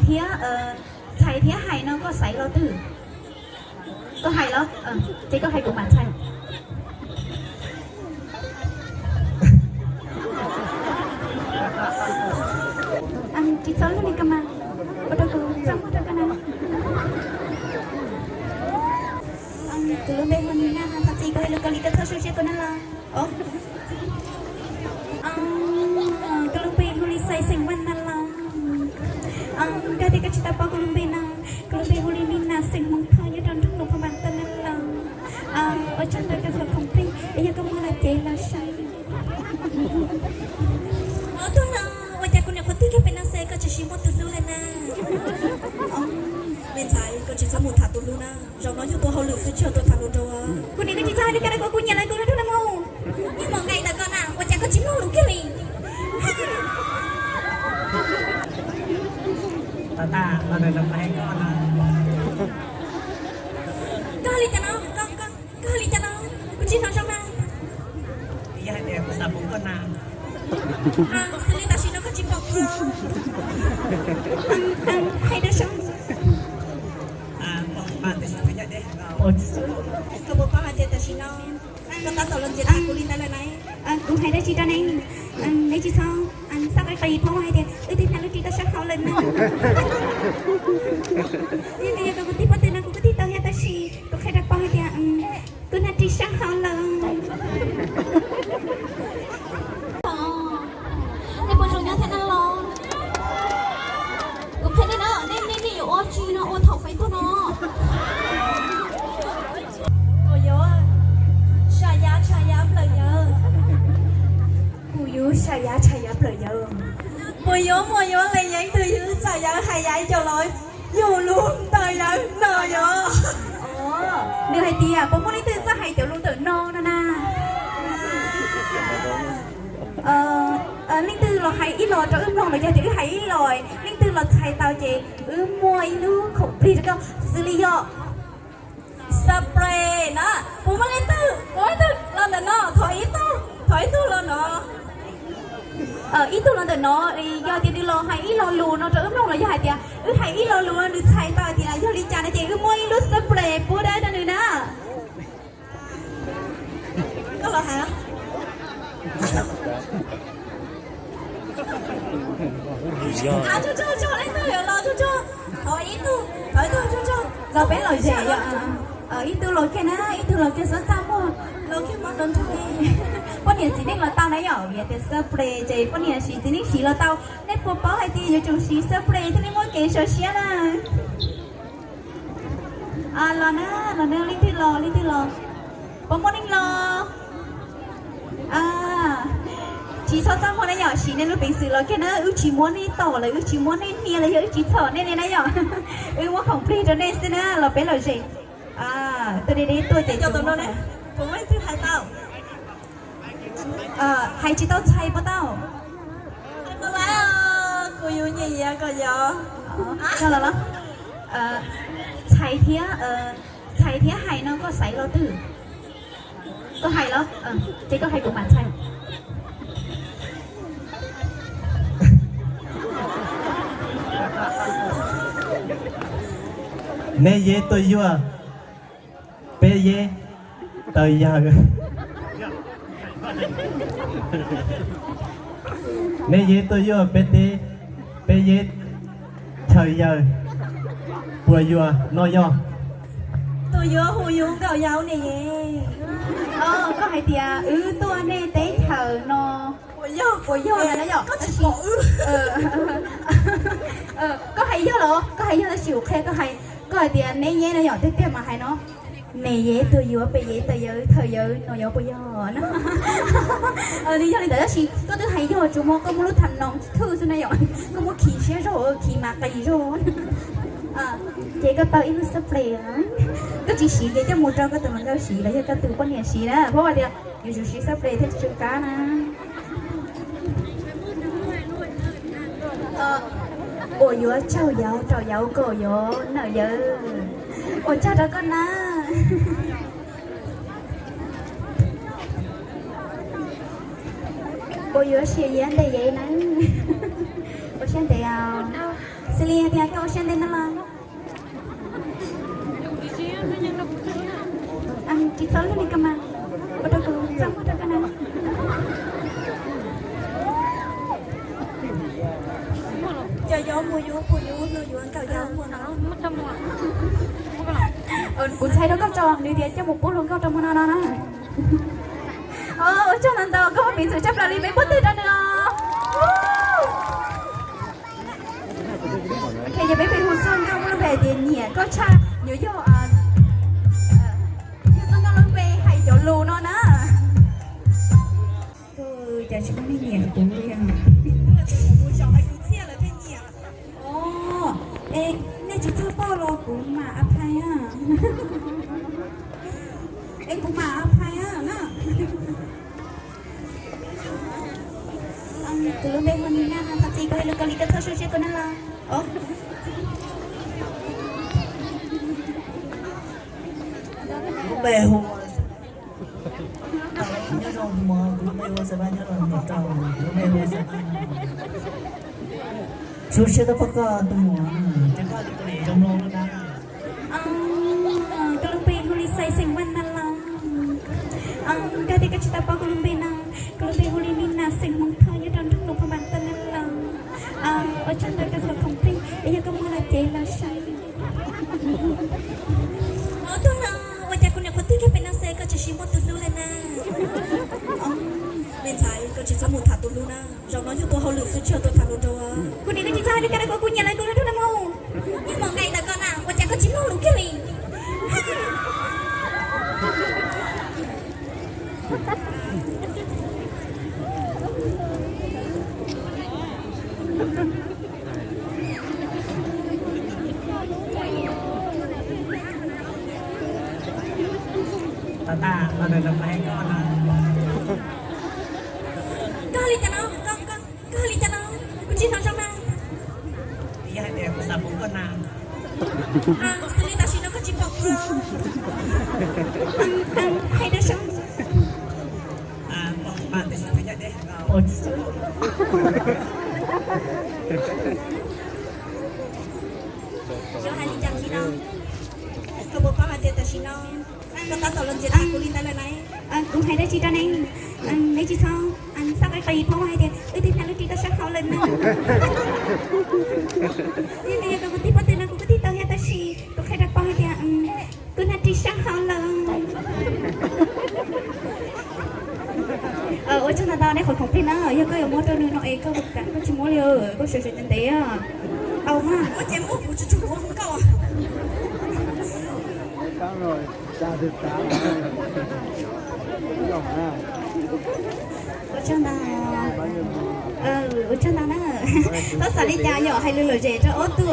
Thiab txhais thiab hais no koj xaiv lo twg? Koj hais los, ces koj hais kuv mam txhais. Tsis txhob lub li koj mas, ua rau kuv txaj muag rau koj na. Kuv lub npe hu Nina no, thov txim kuv hais lus Kaus Lim koj txhob xyaum siab kuv na los. Koj lub npe hu li Xais xeem Vaj na los. Koj tias koj tsis tau paub kuv lub npe no, kuv lub npe hu li Nina xeem Hmoob Thoj nyob rau nroog Luas Phaj Npas Toj na los. Ua tsaug ntau rau qhov khoom plig es yog koj muag los cev los saib. Ob tug no, ua cas kuv niam qhuav twg kiag pem no xwb koj tsis siv muaj tus hlub li na? Me ntxhais, koj tsis txhob mus tham tus hlub na. Zaum no yog tua hauj lwm xwb tsis yog tua tham hluas nraug. Kuv niam koj tsis txhob hais li cas rau kuv, kuv nyiam lawv kuv yuav rau lawv mus. Yeej mos nqaim ntawm koj na, ua cas koj tsis mloog lus kiag li? Koj hais li cas no, koj hais li cas no, kuv tsis hnov zoo na. Yog hais tias kuv xav pom koj na. Xws li tam sim no koj tsis pom kuv. Hais rau zoo. Koj puas paub hais tias tam sim no koj tab tom los ntxias tas kuv li ntawd lawm na? Kuv hais dab tsi rau nej? Nej tsis txhob xav qis qis, paub hais tias wb twb hnav lub ris tau sab hauv lawm na. Yog koj kuv tij pov twg no kuv kuj tij tau thiab tab sis kuv qhia rau paub hais tias kuv hnav ris sab hauv lawm. Nej puas zoo nyob thiab na los? Kuv qhia nej na, nej nej nej yuav ua tsi no ua thaum fev tuag no. Puas yuav tshais yav tshais yav plaws yawg? Puas yuav tshais yav tshais yav plaws yawg? Puas yuav muaj yuav lees yeev twg yus txawm yawv hais yav caum los yus lus ntawm yawg no yog? Nws hais tias puas muaj leej twg txawj hais cov lus ntawm no no na? Leej twg los hais ib los rau wb mloog los yog tias wb hais ib los, leej twg los txhais tau ces wb muaj ib lub khoom plig rau koj xws li yog Surprise na. Puas muaj leej twg, puas muaj leej twg los ntawm no, thov ib tug, thov ib tug los no. Ib tug los ntawm no, yog tias nws los hais ib lo lus no rau wb mloog los yog hais tias wb hais ib lo lus no nws txhais tau hais tias yog li cas no ces wb muab ib lub surprise pub dawb rau nws na. Koj los hais. Tsuag tsuag, leej twg yuav los tsuag tsuag. Thov ib tug, thov ib tug tsuag tsuag. Los peb lom zem yom. Ib tug los kiag na, ib tug los kiag, xob txaj muag, los kiag mov los nrog. Poj niam txiv neej los tau na yom, vim tias surprise ces poj niam siv txiv neej siv los tau. Nej puas paub hais tias yuav tsum siv surprise thiaj li muaj kev sov siab na? Los na, los na, leej twg los, leej twg los? Puas muaj neeg los? Tsis txhob txaj muag na yom, siv nej lub peev xwm los kiag na, wb tsis muab nej tom lawm, wb tsis muab nej hnia los yog wb tsis txhom nej li na yom. Wb muab khoom plig rau nej xwb na, los peb lom zem. Tuaj deb deb tuaj ces, hais tsis tau txhais puas tau? Kuv yuav nyiam yav kom yog. Txhais thiab, txhais thiab hais no koj xaiv lo twg? Koj hais los, ces koj hais kuv mam txhais. Neb yeb tuaj yuag, peb yeb taw yawg. Neb yeb tuaj yuag, peb teb, peb yeb chaw yawg. Puas yuag no yog? Tus yuav hu yus nkaum yau ne. Koj hais tias wb tuaj nej teb chaws no. Puas yog, puas yog na yom? Koj hais yog los, koj hais yog tab sis kuv qhia koj hais, koj hais tias neb yeb no yom, tiag tiag mas hais no. Neb yeb tuaj yuag, peb yeb taw yawg, thaw yawg no yog puas yog? Nws yog li ntawd tab sis koj twb hais yog tsuas muaj koj muab lub tham no thwj xwb na yom, koj muab khi siab zog, khi mas qis zog. Ces koj tau ib lub xab ples, koj tsis siv ces coj mus rau koj tus hluas nkauj siv los yog koj tus poj niam siv na, paub hais tias yuav tsum siv xab ples thiaj tsis tsw qab na. Uas yuav tsaug yau rau yau kom yuav nawm yawg. Ua tsaug rau koj na. Uas yuav sia yav ntes yawg na. Ua siab ntev os. Xws li hais tias koj ua siab ntev no los tsis txhob luag li ko mas, ua rau kuv txaj muag rau koj na. Cov yau muag yuav puas yuav luag yuav nkawm yau muag no. Kuv ntxhais rau koj tso nws tias coj mus pub hluas nkauj rau muag no no na. Ua tsaug ntau ntau, koj muaj peev xwm tshaj plaws li, peb npuaj teg rau nws os. Ok, yog peb pheej hu txog nkauj muaj lub npe hais tias nyiam koj tshaj, yuav yog, yog txog nkauj lub npe hais cov lus no na. Cas tsis muaj neeg nyiam kuv li os? Kuv zaum hais kuv txhiaj lawv thiaj nyiam. Os, es nej tsis txog poj los kuv mam a phai a. Es kuv mam a phai a na. Tus lub npe hu Nina no, thov txim koj, lub koj li koj txhob suab siab koj na los. Lub npe hu, nyob zoo, kuv lub npe hu Xab Paj, nyob rau nram rau, kuv lub npe hu Xab Paj. Zoo siab tau pom koj tus muam, ces koj li zoo mloog na. Koj lub npe hu li Xais xeem Vaj na los? Koj tias koj tsis tau paub koj lub npe no. Koj lub npe hu li Nina xeem Hmoob Thoj nyob rau nroog Luang Phaj Npas Toj na los? Ua tsaug ntau koj qhov khoom plig, es yog koj muaj los cev los saib. Ob tug no, ua cas kuv niam qhuav twg kiag pem no xwb koj tsis muaj tus hlub li na? Me ntxhais, koj tsis txhob mus tham tus hlub na. Zaum no yog tua hauj lwm xwb, tsis yog tua tham lus rau. Kuv niam, koj tsis txhob hais li cas rau kuv, kuv nyiam lawv, kuv hluas nraug na mus. Yeej mus nqaim ntawm koj na, ua cas koj tsis mloog lus kiag li? Tab tab, los ntawm no kuv hais koj no. Koj hais li cas no? Koj, koj, koj hais li cas no? Kuv tsis hnov zoo na. Yog hais tias kuv xav pom koj na. Xws li tam sim no koj tsis pom kuv los? Hais rau sab. Yuav hais li cas ntxiv no? Koj puas paub hais tias tam sim no koj tab tom los ntxias tag kuv li ntawd lawm na? Kuv hais dab tsi rau nej? Nej tsis txhob xav qis qis phob hais tias wb twb hnav lub ris tau sab hauv lawm na. Yog tias yog kuv tig pob tw no kuv kuj tig tau thiab, tab sis kuv qhia rau paub hais tias kuv hnav ris sab hauv lawm. Ua tsaug ntau ntau nej qhov khoom plig na, yog koj yuav muab rau nws no es koj kam koj tsis muab li, koj sawv sawv ntev ntev. Au mas, ua ces muab kuv tsuj tsuj kuv nkauj. Ua tsaug ntau, ua tsaug ntau na. Txhob xav li cas yom, hais lus lom zem rau ob tug,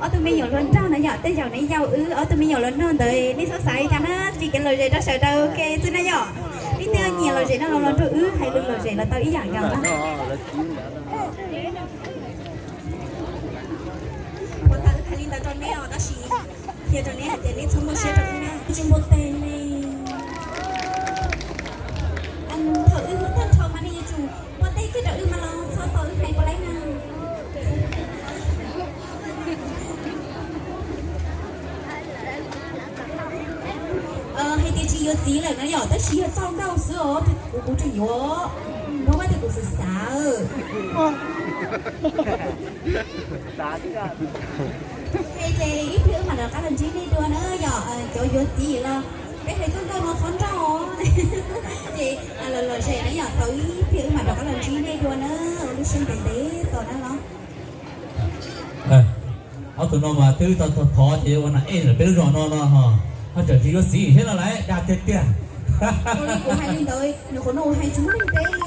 ob tug me nyuam hluas nraug na yom, tej zaum neb yau wb ob tug me nyuam hluas nraug ntawd, nej txhob xav li cas na, tsis kev lom zem rau sawv daws ua ke xwb na yom. Leej twg nyiam lom zem no los los nrog wb hais lus lom zem los tau ib yam nkaus na. Puas tau wb hais li ntawd rau neb os, tab sis qhia rau neb hais tias neb txhob muaj siab rau wb na, tsis npua teg ne. Thaum wb hu tag nrho mas nej yuav tsum npua teg kiag rau wb mas los txhob tos wb hais puas laib na. Hais tias tsis yuav txiv lawm no yom, tab sis yog txoj nkauj xwb os, kuv kuv tseem yuav, npog vaj tias kuv xav xav. Ces ib pliag wb mam rov qab los ntsib nej dua na yom, cov yuav txiv los peb hais txoj nkauj no txhob nrauj. Ces lom zem na yom, tau ib pliag wb mam rov qab los ntsib nej dua na, ua lub siab ntev ntev tos na los. Ob tug no mas twb tau thov ces ua nas ej lawm peb lub zos no no ho, ho tseem tsis yuav txiv thiab no lawm, dag tiag tiag. Ua li kuv hais li ntawd, nws qhuav no hais tsis muaj neeg teb li.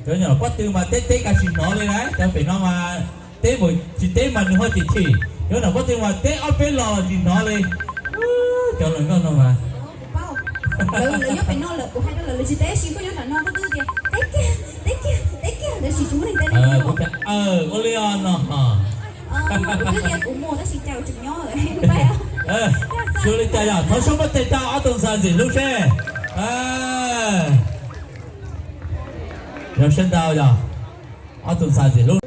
Cov nyuam pob tw mas teb teb kav tsis hnov li na, cov pem no mas teb mus tsis teb mas nws ho chim chim, cov nyuam pob tw mas teb ob peb los tsis hnov li. Cov hluas nkauj no mas. Lawv nyob pem no lawm, kuv hais rau lawv, lawv tsis teb, sis koj nyob nram no koj twb tias teb kiag, teb kiag, teb kiag, tab sis tsis muaj neeg teb li. Ua li os no ho. Kuv twb tias kuv mus tab sis cas tseem nyob. Xyov li cas yog, thov suab npaj teg rau ob tug ntxhais ntxim hlub seb. Zoo siab ntau yog ob tug ntxhais ntxim hlub.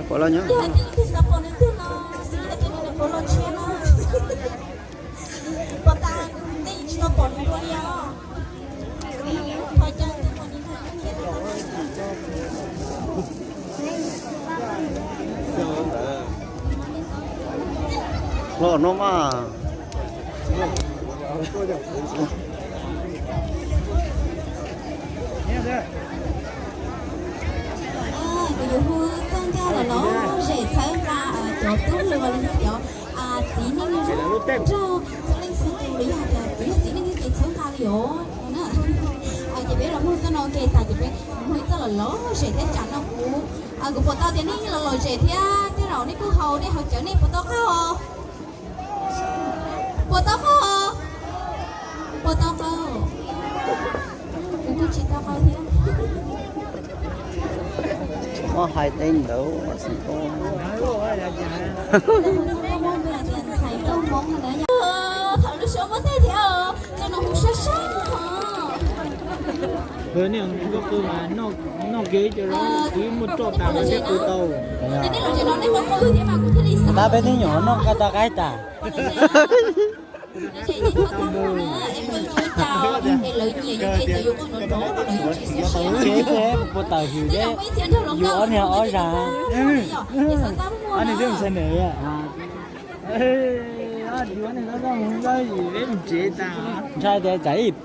Pom los nyob. Pom tas nej tsis tau pom nws dua li os. Los no mas. Kuv yuav hu txoj nkauj los lom zem txhawb nqa cov tub hluas los yog cov txiv neej nraug txhua leej txhua tus los yog tias kuv yog txiv neej ces txhawb nqa li os. Ces peb los hu txoj no ua ke tas ces peb hu ib txoj los lom zem thiab tsam no kuv, kuv pom tau tias nej los lom zem thiab tej zaum nej kuj haus dej haus cawv nej puas tau qaug os? Puas tau qaug? Puas tau qaug? Kuv kuj tsis tau qaug thiab. Muab hais tej ntawd xwb. Thaum lub suab muab tej thiab, txoj no hu sab sab. Nkauj Qw mas noj kev cov kuv muaj roj tas lawm thiab qw tau. Tab peb tib nyuam noj qab tau qaib tas. Tsev puas tawm hwm thiab yus ob niag ob zag. Ob niag twb mus xav nws. Ntshai tias tsam ib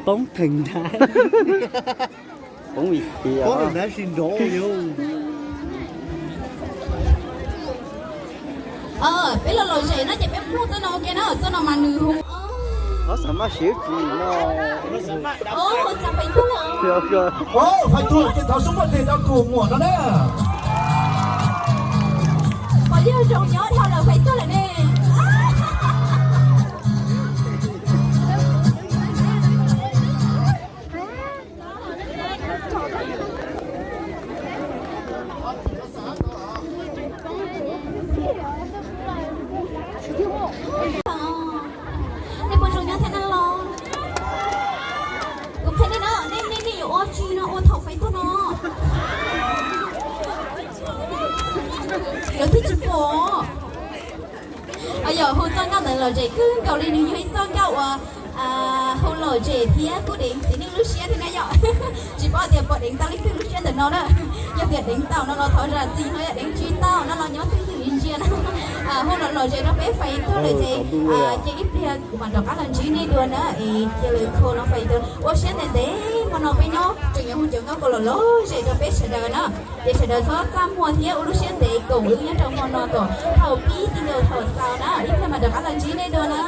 poob theem ntag. Poob vim tias peb los lom zem no ces peb hu txoj no ua ke na, txoj no mas nws hu. Ob xav maj siv tsis no. Fais tuag ces thov sub poj tes rau tus muam no na. Pom yog zoo nyob dhau lawm fais tuag lawm ne. Nej puas zoo nyob thiab na los? Kuv qhia nej na, nej nej nej yuav ua tsi no ua thaum fais tuag no. Lawv twb tsis pom. Yog hu txoj nkauj ntawd lom zem kawg nkaus li, nws yog ib txoj nkauj uas hu lom zem thiab kuj deev txiv neej lub siab thiab na yom. Tsis paub tias puas deev tau leej twg lub siab ntawm no na. Yog tias deev tau no los thov zam txim, ho yog deev tsis tau no los nyob twj ywm ntsia na. Hu los lom zem rau peb fais tuag lawm ces cia ib pliag kuv mam rov qab los ntsib nej dua na es cia lawv kho no fais tuag. Ua siab ntev ntev hmo no peb nyob tseem yuav hu cov nkauj kom los lom zem rau peb sawv daws na. Ces sawv daws txhob txaj muag thiab ua lub siab ntev koom wb nyob rau hmo no kom thaum pib txij nkaus thaum xaus na, ib pliag mam rov qab los ntsib nej dua na.